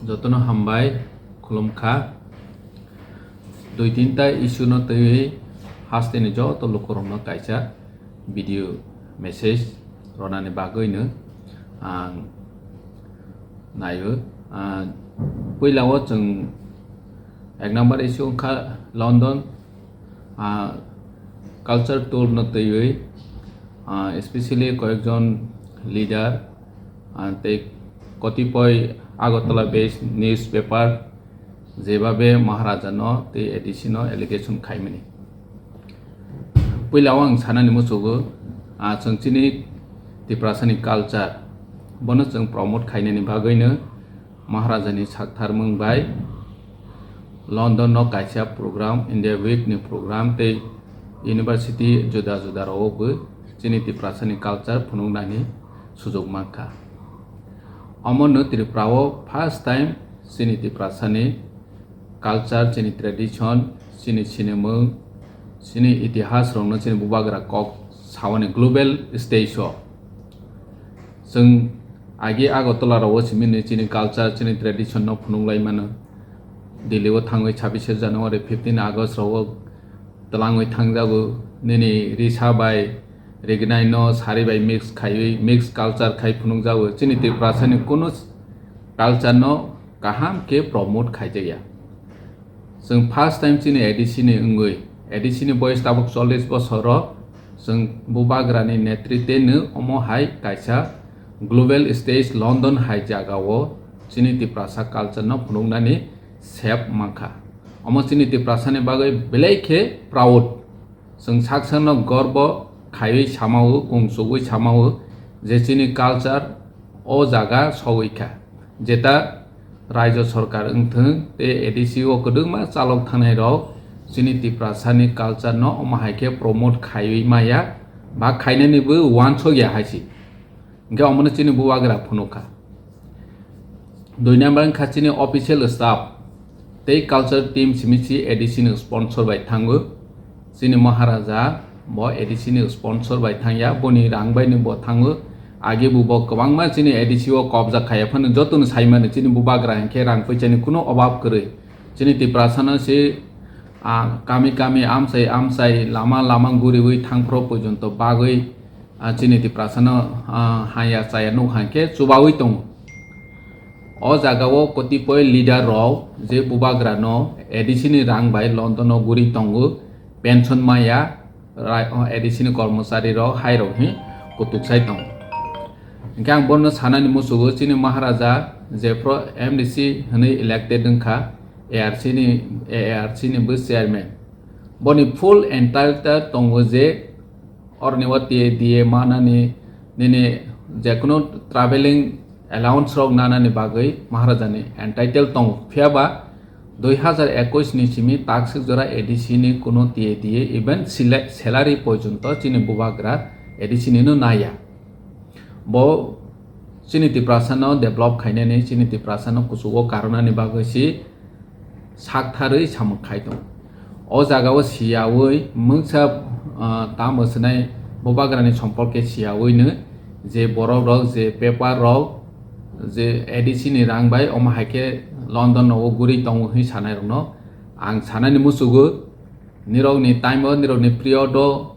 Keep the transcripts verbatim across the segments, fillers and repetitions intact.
Jotono hambai khulumkha. Dui tinta issue no twiwi hasteni joto lukurokno kaisa video message ronani bagwino ang naio. Ah, puilao chwng ek number issue wngkha London, ah, culture tour no twiwi, ah, especially koyekjon leader, ah, tei kotipoi Agartala based newspaper jebabe Maharaja no tei A D C no allegation khaimani. Puila o ang sanani muchugo, ah, chwng chini Tiprasani culture bono chwng promote khainani bagwino Maharaja ni saktharmung bai London no kaisa program, India Week ni program tei university juda juda rao bo chini Tiprasani culture phunuknani sujok mankha. Omono Tripura o first time chini Tiprasani culture, chini tradition, chini sinimung, chini itihas rokno chini bubagra kok sawani global stage o. Chwng agi Agartala rao simi ni chini culture, chini tradition no phunuk lai mano. Delhi o thangwi chhabishe January, fifteen August rao twlangwi thangjago. Nini risa bai rignai no sari bai mix khaiwi mix culture khai phunukjago. Chini Tiprasani kunu culture no kaham khe promote khaijakya. Chwng first time chini A D C ni wngwi, A D C ni boyes tabuk chollish bosor o, chwng bubagra ni netritwe no omo hai kaisa global stage London hai jaga o chini Tiprasa culture no phunuknani sep mankha. Omo chini Tiprasa ni bagwi belai khe proud. Chwng sak sakno gorbo khaiwi samao, kungsugwi samao je chini culture o jaga sogwi kha. Jeta raijo sorkar wngthwng tei A D C o kwdwkma chalok thangnai rok chini Tiprasani culture no omo hai khe promote khaiwi maya ba khainani bo uansukya hai se. Hingke omono chini bubagra phunukha. Dui number wngkha chini official staff tei culture team simi si A D C ni sponsor bai thango. Chini Maharaja bo A D C ni sponsor bai thangya, boni rang bai ni bo thango. Age bo bo kwbangma chini A D C o kobja khaiya phano jotoni saimani chini bubagra hingke rang puisani kuno obab kwrwi. Chini Tiprasano se, ah, kami kami amchai amchai lama lama guriwi thangphro pojonto bagwi, ah, chini Tiprasano, ah, haya chaya nuk hai khe chubawi tongo. O jaga o kotipoi leader rok je bubagra no A D C ni rang bai London o guri tongo, pension maya, rai-, o A D C ni kormochari rok hai rok hi kutuk sai tongo. Hingke ang bono sanani musugo chini Maharaja jephro M D C hwnwi elected wngkha, A R C ni, A R C ni bo chairman. Boni full entitled tongo je oroni o T A D A manani, nini jekunu traveling allowance rok nanani bagwi Maharaja ni entitled tongo. Phiya ba dui hazar ekush ni simi takswk jora A D C ni kuno T A D A even sila-, salary porjonto chini bubagra A D C ni no naya. Bo chini Tiprasa no develop khainani, chini Tiprasa no kuchugo karwnani bagwi si saktharwi samung khai tongo. O jaga o siyawi mungsa, ah, tamo swnai bubagra ni sompol khe siyawi no je borok rok je paper rok je A D C ni rang bai omo hai khe London no o guri tongo hwnwi sanai rok no ang sanani musugo. Nirok ni time o, nirok ni period o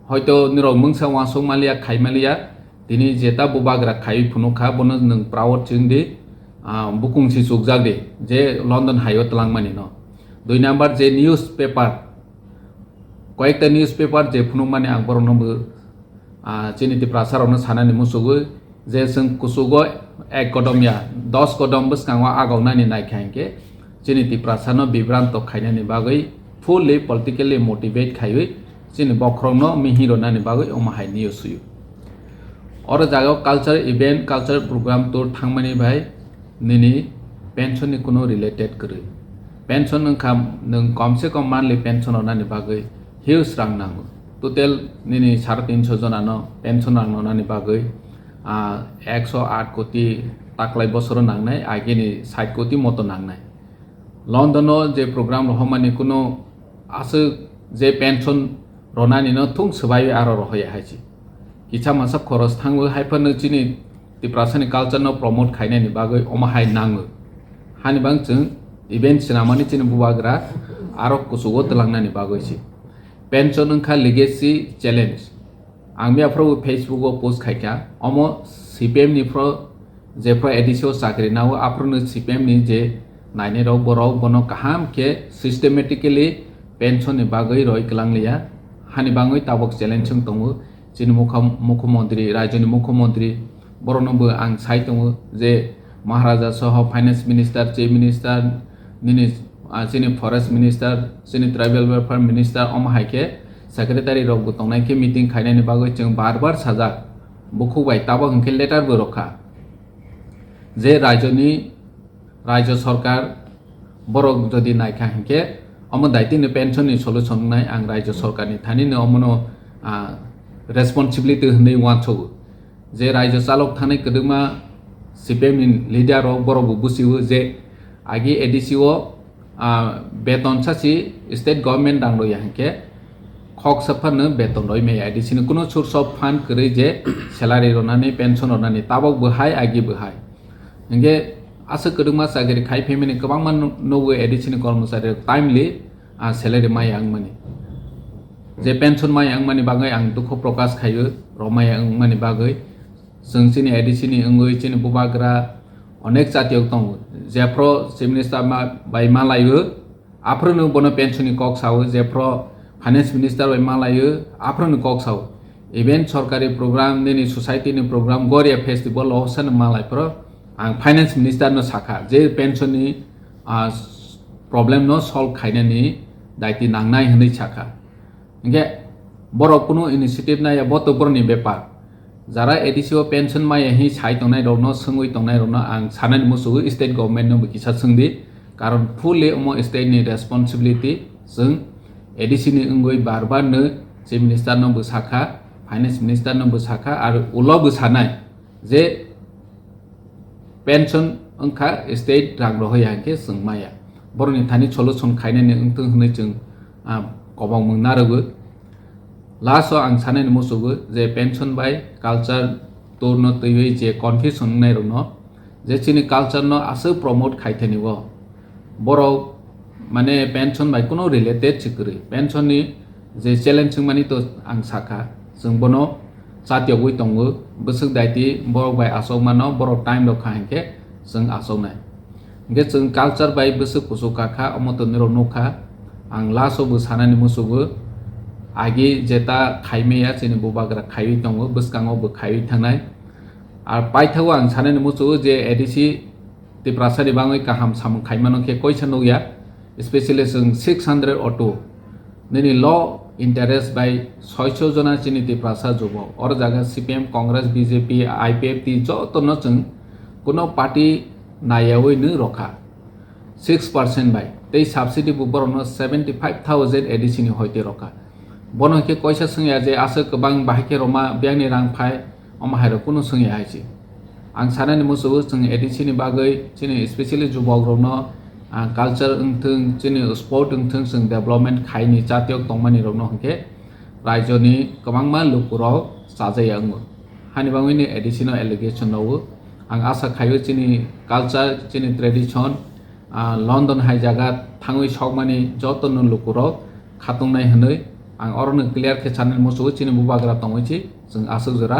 hoito nirok mungsa uansuk maliya, khai maliya, tini jeta bubagra khai phunuk kha, bono nwng proud chwng di, ah, bukung si chukjak di, je London hai o twlang mani no. Dui number je newspaper, koyekta newspaper je phunuk mani ang borok no bo, ah, chini Tiprasa rok no sanani musugo, je chwng kuchugo ek kodom ya, dos kodom bwskango agok nani naikha hinkhe chini Tiprasa no bibranto khainani bagwi fully politically motivate khaiwi chini bokhorok no mihi rwnani bagwi omo hai news suyo. Oro jaga o culture event, culture program tour thangmani bai nini pension ni kuno related kwrwi. Pension wngkha nwng kom se kom monthly pension rwnani bagwi huge rang nango. Total nini sare tinso jona no pension rang rwnani bagwi, ah, ekso aat koti taklai bosoro nangnai, agini sait koti moto nangnai. London o je program rohormani kuno aswk je pension ronani no thung swbaiwi aro rohoya hai se. Kisa masa khoros thango hai phano chini Tiprasani culture no promote khainani bagwi omo hai nango. Ani bang chwng event swnamani chini bubagra arok kuchugo twlangnani bagwi si. Pension wngkha legacy challenge. Ang miyaphuru Facebook o post khaikha. Omo C P M ni phro, je phro A D C o chakri nao, aphuru no C P M ni je nainai rok, borok bono kaham khe systematically pension ni bagwi roi kwlang liya. Hani bangwi tabok challenge wng tongo. Chini mukha-, mukhyamantri, rajyoni mukhyamantri, borokno bo ang sai tongo je Maharaja soho finance minister, chief minister, nini, ah, chini forest minister, chini tribal welfare minister, omo hai khe secretary rok bo tongnai khe meeting khainani bagwi chwng bar bar sajak. Bukhuk bai tabok hwnkhe letter bo rwkha je rajyoni, rajya sarkar borok jodi naikha hinkhe omo daitino pension ni solution wngnai ang rajya sarkar ni thani no omono, ah, responsibility hwnwi uansugo. Je rajya chalok thani kwdwkma C P M ni leader rok borok bo busiwo je agi A D C o, ah, beton sachi state government rang rwya hinkhe khok saphano beton roi maya A D C ni kuno source of fund kwrwi je salary rwnani, pension rwnani, tabok bo hai, agi bo hai. Hinkhe aswk kwdwkma chakri khai phaimani kwbangma nu-, nugo A D C ni kormochari rok timely, ah, salary maya wngmani. Je pension maya wngmani bagwi ang dukhu prokash khaio, rok maya wngmani bagwi. Chwng chini A D C ni wngwi chini bubagra onek chatiyok tongo. Jephru chief minister ma-, bai malaio, aphuru no bono pension ni kok sao, jephru finance minister bai malaio, aphuru no kok sao. Even sorkari program, nini society ni program, Goria festival o sano malai phuru ang finance minister no sakha je pension ni, ah, problem no solve khainani daiti nangnai hwnwi sakha. Hinkhe borok kunu initiative naiya, bo to borokni bepar. Jara A D C o pension maya hi sai tongnai rokno, swngwi tongnai rokno ang sanani musugo, state government no bo kisa swngdi, karon fully omo state ni responsibility. Chwng A D C ni wngwi bar bar no chief minister no bo sakha, finance minister no bo sakha, ar ulo bo sanai je pension wngkha state rang rohoya hinkhe chwng maya. Borokni thani solution khainani wngthung hwnwi chwng, ah, kobangmung narwgo. Last o ang sanani musugo je pension bai culture tour no twiwi je confusion wngnai rokno, je chini culture no aswk promote khai thani o. Borok mane pension bai kuno related se kwrwi. Pension ni je challenge wngmani to ang sakha, chwng bono chatiyogwi tongo. Bwswk daiti borok bai achokmano, borok time rok kha hinkhe chwng achoknai. Hinkhe chwng culture bai bwswk kuchuk kakha, omo to nirok nukha. Ang last o bo sanani musugo, agi jeta khaimaya chini bubagra khaiwi tongo, bwskango bo khaiwi thangnai. Ar paithago ang sanani musugo je A D C Tiprasa ni bangwi kaham samung khaimano khe koisa nukya, especially chwng six hundred auto nini low interest bai soicho jona chini Tiprasa jubo. Oro jaga C P M, Congress, B J P, I P F T joto no chwng kuno party naiyawi nw rokha six percent bai. Tei subsidy bo borokno seventy five thousand A D C ni hoite rokha. Bono khe koisa swngya je aswk kwbang bahai khe roma biyangni rang phai, omo hai rok kunu swngya hai se. Ang sanani musugo chwng A D C ni bagwi chini specially jubok rokno, ah, culture wngthung, chini sport wngthung, chwng development khaini chatiyok tongmani rokno hinkhe raijoni kwbangma lukurok chajaya wngo. Hani bangwini A D C no allegation rwo. Ang asa khaio chini culture, chini tradition, ah, London hai jaga thangwi sokmani jotono lukurok khatungnai hwnwi ang orono clear khe sanani musugo chini bubagra tongwi si chwng aswk jora.